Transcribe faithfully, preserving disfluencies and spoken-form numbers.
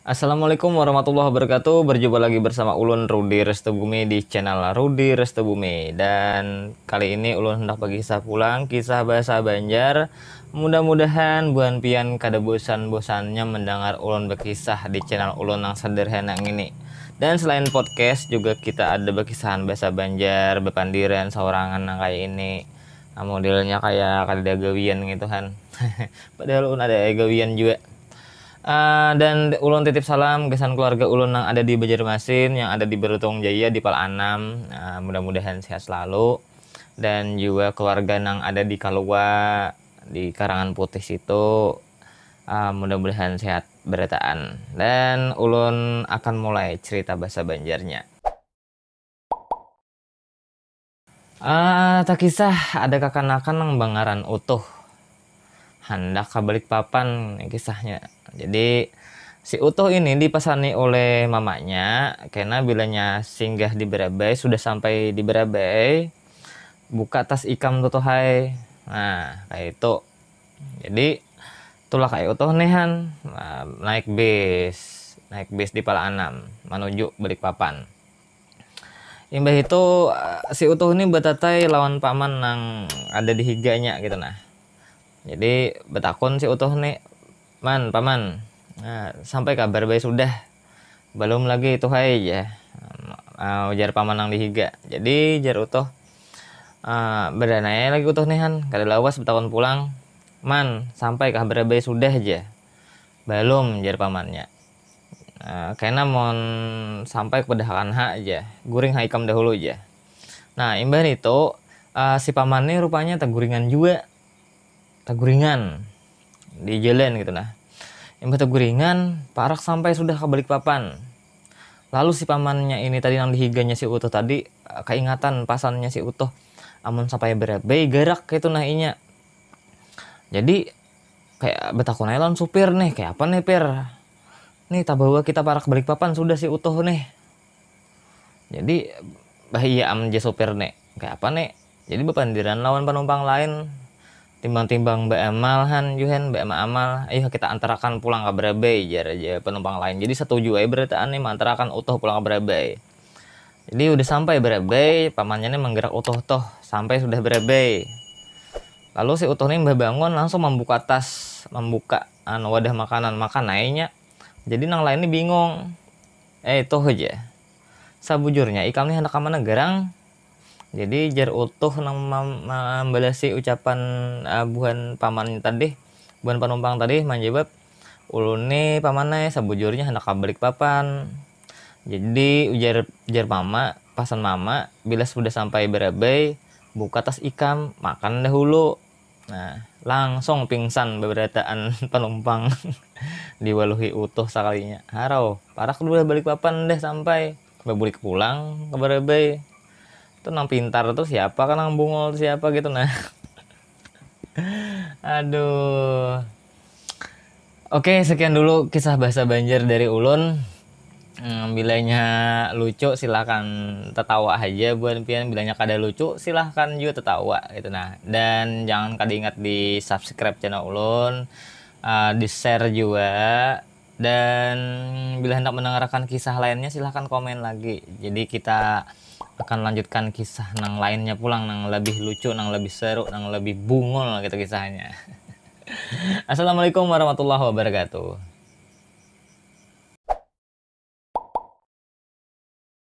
Assalamualaikum warahmatullahi wabarakatuh. Berjumpa lagi bersama ulun, Rudi Restu Bumi, di channel Rudi Restu Bumi. Dan kali ini ulun hendak berkisah pulang kisah bahasa Banjar. Mudah-mudahan buhan pian kada bosan-bosannya mendengar ulun berkisah di channel ulun yang sederhana ini. Dan selain podcast juga kita ada berkisahan bahasa Banjar, berpandiran seorangan yang kayak ini. Nah, modelnya kayak kada ada gawian gitu kan. Padahal ulun ada gawian juga. Uh, dan ulun titip salam gasan keluarga ulun yang ada di Banjarmasin, yang ada di Beruntung Jaya, di Pal Anam. Uh, mudah-mudahan sehat selalu. Dan juga keluarga yang ada di Kalua, di Karangan Putih situ. Uh, mudah-mudahan sehat berataan. Dan ulun akan mulai cerita bahasa Banjarnya. Ah, takisah ada kakanakan nang bangaran Utuh. Handak ka Balikpapan kisahnya. Jadi, si Utuh ini dipasani oleh mamanya, kena bilanya singgah di Barabai, sudah sampai di Barabai, buka tas ikam tu, Tuh, hai. Nah, kayak itu. Jadi, tulak ai Utuh nih, han. Nah, naik bis, naik bis di Pal Anam, manuju Balikpapan. Imbah itu, eh, si Utuh ni batatai lawan paman nang ada di higanya gitu nah. Jadi, batakun si Utuh ni, "Man, paman, nah, sampai ka Barabai sudah?" "Balum lagi, Tuh, hai," jar. Ah, ujar paman nang di higa. Jadi, jar Utuh, ah, badanai lagi Utuh nih, han, kada lawas batakun pulang. "Man, sampai ka Barabai sudah?" jar. "Balum," jar pamannya. "Ah, kena mun sampai kudahakan ha," jar. "Guring ha ikam dahulu," jar. Nah, imbah nitu, ah, si paman ni rupanya taguringan jua. Taguringan di jalan gitu nah. Imbah taguringan, parak sampai sudah ka Balikpapan. Lalu si pamannya ini tadi nang di higanya si Utuh tadi, eh, kaingatan pasannya si Utuh. Amun sampai Barabai, garak gitu nah inya. Jadi, kayak batakun ai lawan supir nih, "Kayak apa nih, Pir? Nih, tabawa kita parak Balikpapan sudah si Utuh nih." Jadi, bahiya am ja supir nih, "Kayak apa nih?" Jadi, bapandiran lawan panumpang lain, timbang-timbang baamal han, juhan, baamal-amal, "Ayo kita antarakan pulang ka Barabai," jar aja panumpang lain. Jadi, satuju ai barataan nih, maantarakan Utuh pulang ka Barabai. Jadi, udah sampai Barabai, pamannya nih manggerak Utuh tuh, sampai sudah Barabai. Lalu si Utuh nih mbah bangun, langsung mambuka tas, mambuka, anu, wadah makanan, makan ai nya. Jadi, nang lain nih bingung. "Eh, Tuh," jar. "Sabujurnya ikam nih handak ka mana garang?" Jadi, jar Utuh nang mam-, mambalasi ucapan, ah, buhan paman tadi, buhan panumpang tadi manjawab, "Ulun ni, paman ai, sabujurnya handak ka Balikpapan." Jadi, ujar, ujar mama, pasan mama, "Bila sudah sampai Barabai, buka tas ikam, makan dahulu." Nah, langsung pingsan babarataan panumpang diwaluhi Utuh sakalinya. Harau, parak dulu Balikpapan dah sampai. Babulik pulang ka Barabai. Tu nang pintar tu siapa kah, nang bungul tu siapa gitu nah. Aduh. Oke, sekian dulu kisah bahasa Banjar dari ulun. Hmm, bilanya lucu, silahkan tetawa aja buhan pian. Bilanya kada lucu, silahkan juga tetawa gitu nah. Dan jangan kada ingat di subscribe channel ulun, uh, di share juga. Dan bila hendak mendengarkan kisah lainnya, silahkan komen lagi. Jadi kita akan lanjutkan kisah nang lainnya pulang, nang lebih lucu, nang lebih seru, nang lebih bungul gitu kisahnya. Assalamualaikum warahmatullahi wabarakatuh.